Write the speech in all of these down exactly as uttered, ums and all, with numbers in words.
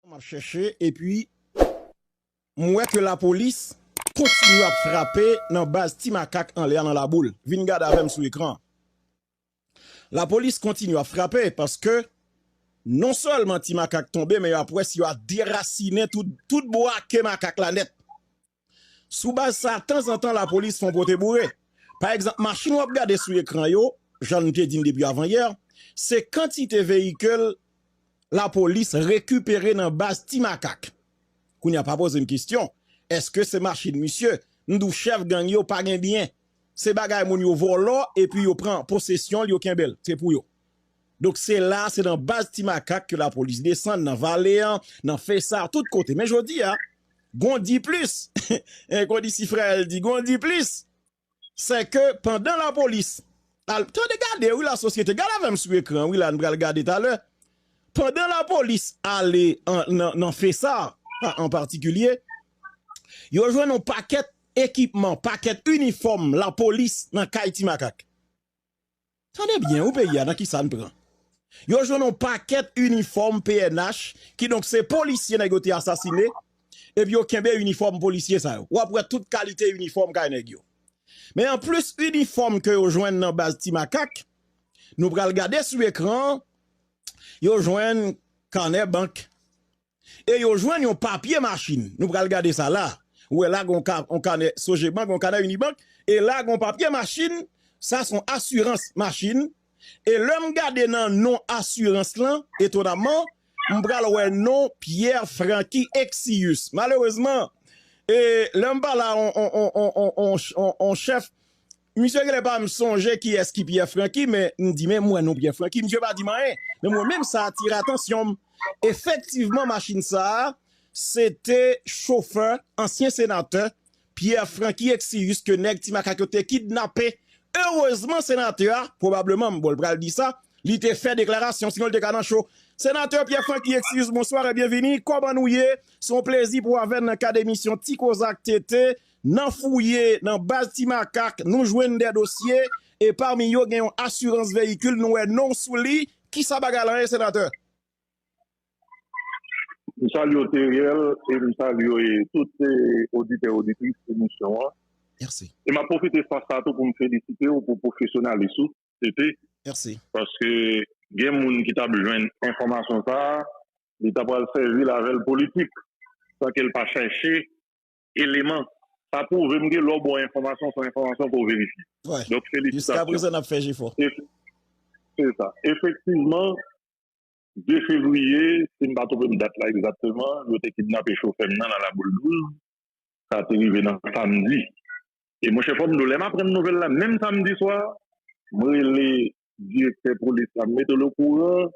M ap chèche, epi m wè ke lapolis kontinye ap frape nan baz Ti Makak anlè a nan Laboul. Vin gade avè m sou ekran. Lapolis kontinye ap frape paske non sèlman Ti Makak tonbe, men y ap wè si y a derasinen tout, tout bwa ke makak la nèt. Sou baz sa, tanzantan lapolis fè yon pote boure. Pa egzanp, machin w ap gade sou ekran yo, jan n te di n depi avanyè, se kantite veyikil lapolis rekipere nan baz Ti Makak. Kounye a, pa poze m kesyon, èske se machin misye? M di w, chèf gang yo pa gen byen. Se bagay moun yo vòlò, epi yo pran posesyon l, yo kenbe l. Se pou yo. Donk, se la, se nan baz Ti Makak ke lapolis desann, nan vale an, nan Fesa, tout kote. Men jodi a, gon diplis. Kon di si frè l di, gon diplis. Se ke pandan lapolis al, tande, gade, wi, lasosyete, gade avè m sou ekran, wi, la, n pral gade talè. Pandan lapolis ale an, nan, nan Fesa, pa, an patikilye, yo jwenn yon pakèt ekipman, pakèt inifòm lapolis nan kay Ti Makak. Tande byen, wi, peyi a, nan kisa n pran. Yo jwenn yon pakèt inifòm P N H, kidonk se polisye nèg yo te asasine, epi yo kenbe inifòm polisye sa yo. W ap wè tout kalite inifòm kay nèg yo. Men anplis inifòm ke yo jwenn nan baz Ti Makak, nou pral gade sou ekran an, yo jwenn kanè bank. E yo jwenn yon papye machin. Nou pral gade sa la. Ou wè la, gon ka, yon kanè Sogebank, yon kanè Unibank. E la, gon papye machin. Sa se yon asirans machin. E lè m gade nan non asirans lan, etonamman, m pral wè non Pierre Francky Exius. Malerezman, e lè m pale a on, on, on chèf, misye genlè pa m sonje kiyès ki Pierre Francky, men m di, men m wè non Pierre Francky, misye pa di m anyen. Men mwen menm, sa atire atansyon m. Efektivman, machin sa a, se te chofè ansyen senatè Pierre Francky Exius ke nèg Ti Makak yo te kidnape. Erezman, senatè a, pwobableman, m bon, l pral di sa, li te fè deklarasyon, sinon l te ka nan cho. Senatè Pierre Francky Exius, bonswa e byenvini. Kòman nou ye? Se yon plezi pou w avè n nan kad emisyon Ti Kozak T T. Nan fouye nan baz Ti Makak, nou jwenn de dosye, e pami yo gen yon asirans veyikil, nou wè non w sou li. Kisa bagay la ye, senatè? M salye w, Teriel, e m salye, e, tout, e, oditè, oditris emisyon an. Mèsi. E m ap pwofite espas sa tou pou m felisite w pou pwofesyonalis ou, T T, mèsi, paske gen moun ki t ap jwenn enfòmasyon sa a, li ta pral sèvi l avè l politik, san ke l pa chèche eleman. Sa pwouve m ke lè w ba w enfòmasyon, se yon enfòmasyon ke w verifye. Wè. Donk, felisitasyon. Jiskaprezan, n ap fè jefò. E, se sa. Efektivman, de fevriye, si m pa twonpe m dat la egzakteman, yo te kidnape chofè m nan nan Laboul douz. Sa te rive nan samdi. E monchè, fò m di w, lè m aprann nouvèl la, menm samdi swa, m rele direktè polis la, m mete l okouran,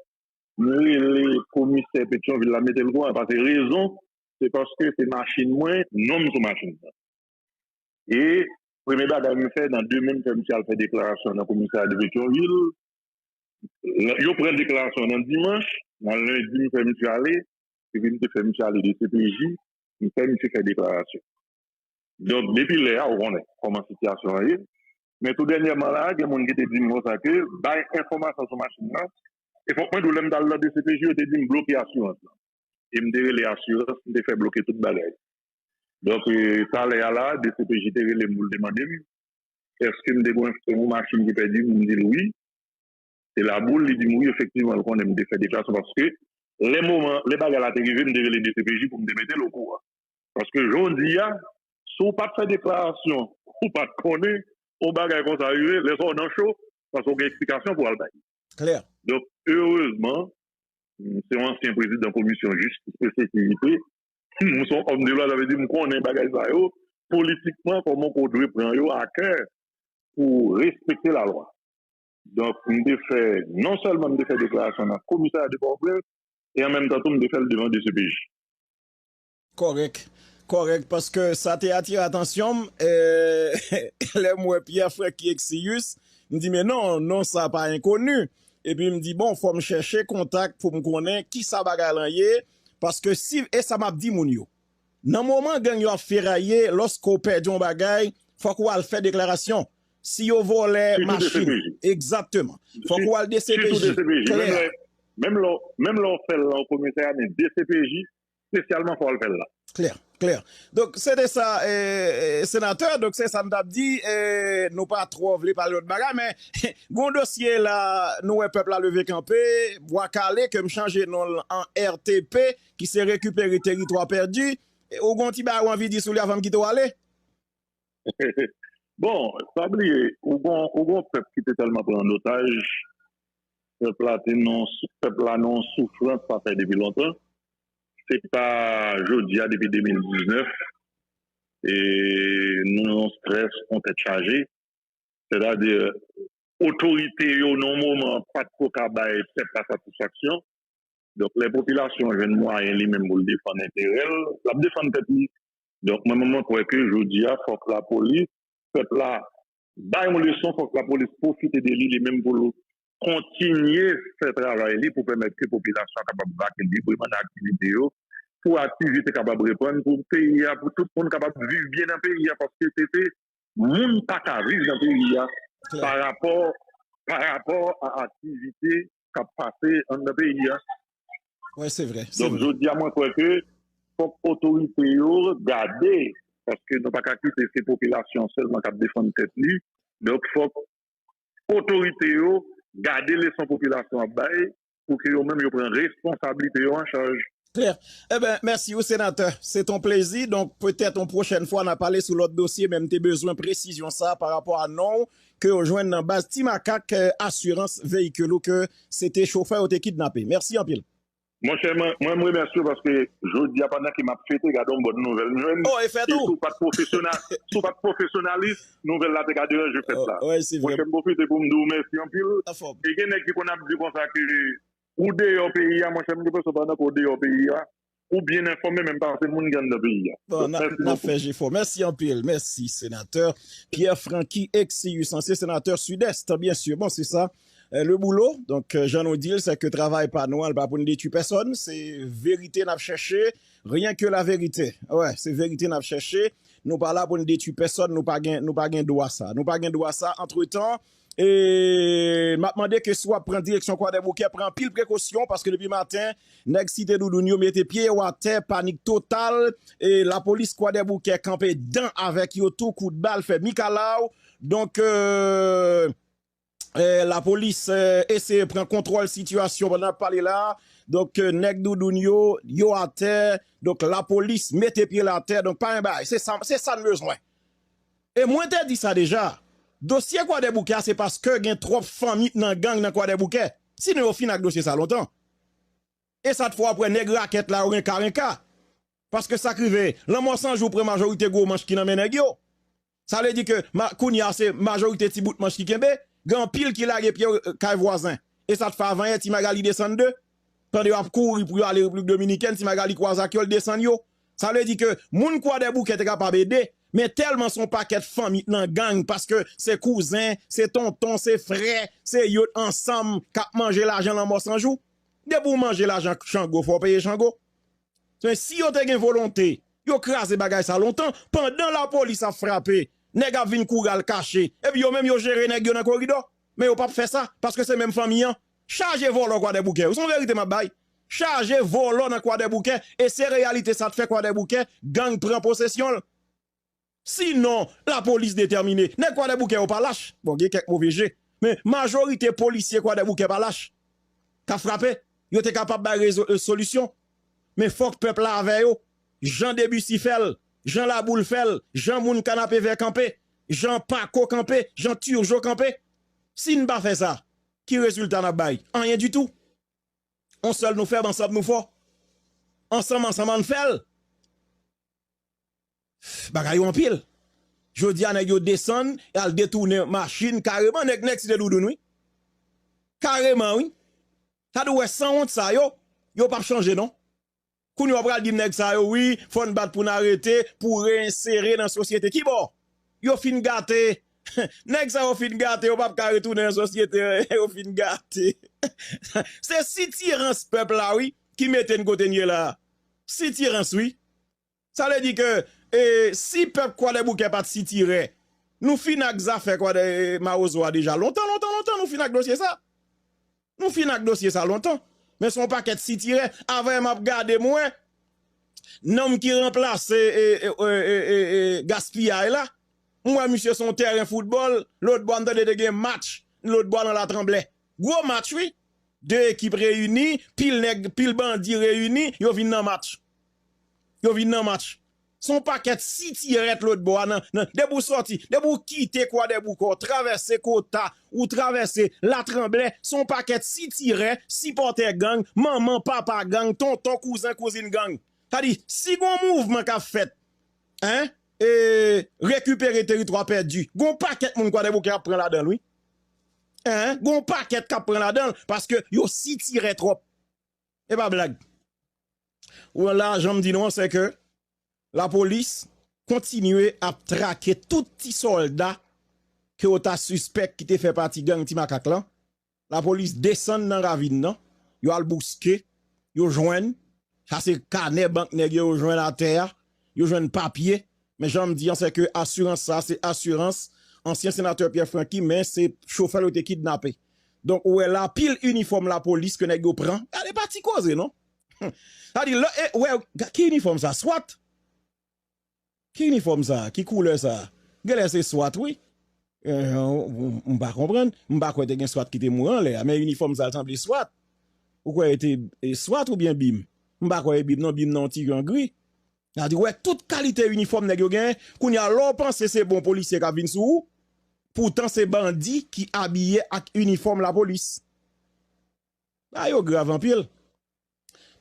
m rele komisè Petyonvil la, m mete l okouran, paske rezon, se paske se machin mwen, non m sou machin nan. E premye bagay m fè, nan demen m fè misye al fè deklarasyon nan komisarya de Petyonvil. Yo pran deklarasyon nan dimanch, nan lendi m fè misye ale, epi m te fè misye ale D C P J, m fè misye fè deklarasyon. Donk, depi lè a, ou konnen kòman sitiyasyon an ye. Men tou dènyèman la, gen moun ki te di m konsa ke bay enfòmasyon sou machin nan. E fòk mwen di w, lè m t al nan D C P J, yo te di m bloke asirans lan. E m te rele asirans, m te fè bloke tout bagay. Donk, e, talè a la, D C P J te rele m pou l te mande m èske m te gen yon machin ki pèdi m, m di l wi. Se Laboul, li di m wi, efektivman, l konnen m te fè deklarasyon paske lè moman, lè bagay la te rive, m te rele D C P J pou m te mete l okouran. Paske jodi a, si w pa t fè deklarasyon, ou pa t konnen, yon bagay konsa rive, lè sa w nan cho, paske w gen eksplikasyon pou w al bay. Klè. Donk, erezman, m se yon ansyen prezidan komisyon jistis e sekirite, m se yon òm de lwa, sa vle di m konnen bagay sa yo, politikman, kòman ke w dwe pran yo a kè pou respekte lalwa. Donk, m te fè, non sèlman m te fè deklarasyon nan komisarya de Pòtoprens, e an menm tan tou, m te fè l devan D C P J. Kòrèk. Kòrèk, paske sa te atire atansyon m, eh, lè m wè Pierre Francky Exius, m di, men non, non sa pa enkoni. Epi m di, bon, fò m chèche kontak pou m konnen kisa bagay lan ye, paske si, e sa m ap di moun yo. Nan moman gang yo ap feraye, lòske w pèdi yon bagay, fòk ou al fè deklarasyon. Si yo vòlè machin, egzakteman. Fòk ou al D C P J. Klè. Menm lè, menm lè w fè l nan komisarya, men D C P J, espesyalman fò w al fè l la. Klè, klè. Donk, se te sa, e, e, senatè. Donk, se sa n t ap di. E, nou pa twò vle pale lòt bagay, men gon dosye la, nou wè pèp la leve kanpe, Bwa Kale, ke m chanje non l an R T P, ki se rekipere teritwa pèdi. E, ou gon ti bagay ou anvi di sou li avan m kite w ale? Bon, pa bliye, ou gon, ou gon pèp ki te tèlman pran an otaj, pèp la te nan, pèp la nan yon soufrans sa fè depi lontan. Se pa jodi a, depi de mil diznèf, e nou nan yon strès, yon tèt chaje. Sètadi, otorite yo nan yon moman pa t ko ka bay pèp la satisfaksyon. Donk, lè popilasyon an jwenn mwayen li menm pou l defann enterè l, l ap defann tèt li. Donk, mwen menm, mwen kwè ke jodi a, fòk lapolis, pèp la, bay yon leson, fòk lapolis pwofite de li, li menm pou l kontinye fè travay li pou pèmèt ke popilasyon an kapab vake libreman nan aktivite yo, pou aktivite kapab reprann, pou peyi a, pou tout moun kapab viv byen nan peyi a, paske se te moun pa ka viv nan peyi a pa rapò, pa rapò a aktivite k ap pase anndan peyi a. Wi, se vre, se Donk, vre. Jodi a, mwen kwè ke fòk otorite yo gade, paske nou pa ka kite se popilasyon sèlman k ap defann tèt li. Donk, fòk otorite yo gade leson popilasyon ap bay, pou ke yo menm yo pran responsablite yo an chaj. Klè. Eben, mèsi ou, senatè. Se t on plezi. Donk, petèt, on pwochèn fwa, n a pale sou lòt dosye, men m te bezwen presizyon sa a pa rapò a non w ke yo jwenn nan baz Ti Makak, eh, asirans veyikil ou ke se te chofè yo te kidnape. Mèsi anpil. Monchè, mwen, mwen, m remèsye w paske jodi a, pandan ke m ap fete, gade yon bòn nouvèl m jwenn. Oh, e fèt ou? Si w pa t pwofesyona-, si w pa t pwofesyonalis, nouvèl la te ka deranje fèt la. Oh, wi, se vre. Monchè, m pwofite pou m di w mèsi anpil. Anfòm. E gen nèg ki konn ap di konsa ke ou deyò peyi a, monchè, m gen enpresyon pandan ke w deyò peyi a, ou byen enfòme menm pase moun ki anndan peyi a. Bon, n a, n a fè jefò. Mèsi anpil. Mèsi, senatè Pierre Francky Exius, ansyen senatè Sidès, byen si. Bon, se sa. Eh, le boulot, donk, eh, jan nou di l, se ke travay pa nou an, l pa pou n detwi pèsonn. Se verite n ap chèche, rien que la vérité. Wè, se verite n ap chèche. Nou pa la pou n detwi pèsonn, nou pa gen, nou pa gen dwa sa. Nou pa gen dwa sa. Antretan, E m ap mande ke si w ap pran direksyon Kwadèboukè, pran anpil prekosyon, paske depi maten, nèg Site Doudoun yo mete pye yo atè, panik total, e lapolis Kwadèboukè kanpe dan avèk yo tou, kout bal fè mikalaw. Donk, euh, euh, lapolis, euh, eseye pran kontwòl sitiyasyon pandan n ap pale la. Donk, euh, nèg Doudoun yo, yo atè. Donk, lapolis mete pye l atè. Donk, pa gen bagay. Se sa, se sa n bezwen. E mwen te di sa deja, dosye Kwadèboukè a se paske gen twòp fanmi nan gang nan Kwadèboukè. Sinon yo fin ak dosye sa lontan. E sa t fè w ap wè nèg rakèt la yo renka renka. Paske sa k rive, Lanmò San Jou pran majorite gwo manch ki nan men nèg yo. Sa vle di ke ma-, kounye a se majorite ti bout manch ki kenbe, gen anpil ki lage pye yo, eh, kay vwazen. E sa t fè avanyè Ti Magali desann de. Pandan yo ap kouri pou yo ale Repiblik Dominikèn, Ti Magali kwaze ak yo, l desann yo. Sa vle di ke moun Kwadèboukè te kapab ede, men tèlman se yon pakèt fanmi nan gang, paske se kouzen, se tonton, se frè, se yot ansanm k ap manje lajan Lanmò San Jou. Depi w manje lajan Chango, fò w peye Chango. Men si yo te gen volonte, yo kraze bagay sa lontan, pandan lapolis ap frape, nèg ap vin kouri al kache, epi yo menm yo jere nèg yo nan koridò. Men yo p ap fè sa, paske se menm fanmi an. Chaje vòlò Kwadèboukè, wi, se yon verite m ap bay. Chaje vòlò nan Kwadèboukè, e se reyalite sa t fè Kwadèboukè, gang pran posesyon l. Sinon, lapolis detèmine. Nèg Kwadèboukè yo pa lach. Bon, gen kèk move je. Men majorite polisye Kwadèboukè pa lach. K ap frape. Yo te kapab bay rezo-, euh, solisyon. Men fòk pèp la avè yo. Jan Debussy fè l, jan Laboul fè l, jan moun Kanapevè kanpe, jan Pako kanpe, jan Turgeau kanpe. Si n pa fè sa, ki rezilta n ap bay? Anyen ditou. On sèl nou fèb, ansanm nou fò. Ansanm, ansanm, ann fè l. Bagay yo anpil. Jodi a, nèg yo desann e al detounen machin kareman. Nèg, nèg Site Doudoun, wi. Kareman, wi. Sa di w wè sanwont sa yo, yo p ap chanje, non. Kounye a w pral di m nèg sa yo, wi, fò n bat pou n arete, pou reyensere nan sosyete. Kibò? Yo fin gate. Nèg sa yo fin gate, yo p ap ka retounen nan sosyete, yo fin gate. Se sitirans pèp la, wi, ki mete n kote n ye la. Sitirans, wi. Sa vle di ke, e, si pèp Kwadèboukè pa t sitirè, nou fin ak zafè Kwadè, e, Mawozo a deja. Lontan, lontan, lontan, nou fin ak dosye sa. Nou fin ak dosye sa lontan. Men se yon pakèt sitirè. Avanyè m ap gade, m wè, Nonm ki ranplase e, e, e, e, e, e, gaspiyay la, m wè misye se yon tèren foutbòl, lòt bò a m tande te gen match, lòt bò a nan Latranblè. Gwo match, wi. De ekip reyini, pil nèg, pil bandi reyini, yo vin nan match. Yo vin nan match. Se yon pakèt sitirèt lòt bò a nan, nan, depi w sòti, depi w kite Kwadèboukò, w travèse Kota, ou travèse Latranblè, se yon pakèt sitirè, sipòtè gang, manman, papa gang, tonton, kouzen, kouzin gang. Sa di, si gon mouvman k ap fèt, en, e, rekipere teritwa pèdi, gon pakèt moun Kwadèboukè ap pran ladan l, wi. En, gon pakèt k ap pran ladan l, paske yo sitirè twòp. E pa blag. Ou la, jan m di nou an, se ke lapolis kontinye ap trake tout ti sòlda ke yo ta sispèk ki te fè pati gang Ti Makak lan. Lapolis desann nan ravin nan, yo al bouske, yo jwenn, sa se kanè bank nèg yo, yo jwenn atè a, yo jwenn papye, men jan m di an, se ke asirans sa, se asirans ansyen senatè Pierre Francky, men se chofè l yo te kidnape. Donk, ou wè la, pil inifòm lapolis ke nèg yo pran, gade pa ti koze, non. Sa di, lè, e, wè, ki inifòm sa? Swat? Ki inifòm sa? Ki koulè sa? Genlè se swat, wi. Eh, m, m pa konprann. M pa kwè te gen swat ki te mouri anlè a, men inifòm sa sanble swat. Ou kwè e te, e, swat oubyen bim? M pa kwè e bim, non, bim nan yon ti jan gri. Sa di, wè, tout kalite inifòm nèg yo genyen. Kounye a, lè w panse se bon polisye k ap vin sou ou, poutan se bandi ki abiye ak inifòm lapolis. Bagay yo grav anpil.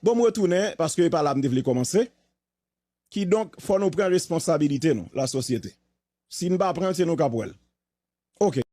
Bon, m retounen, paske e pa la m te vle kòmanse. Kidonk, fò nou pran responsabilite nou, lasosyete. Si n pa pran l, se nou k ap wè l. Oke.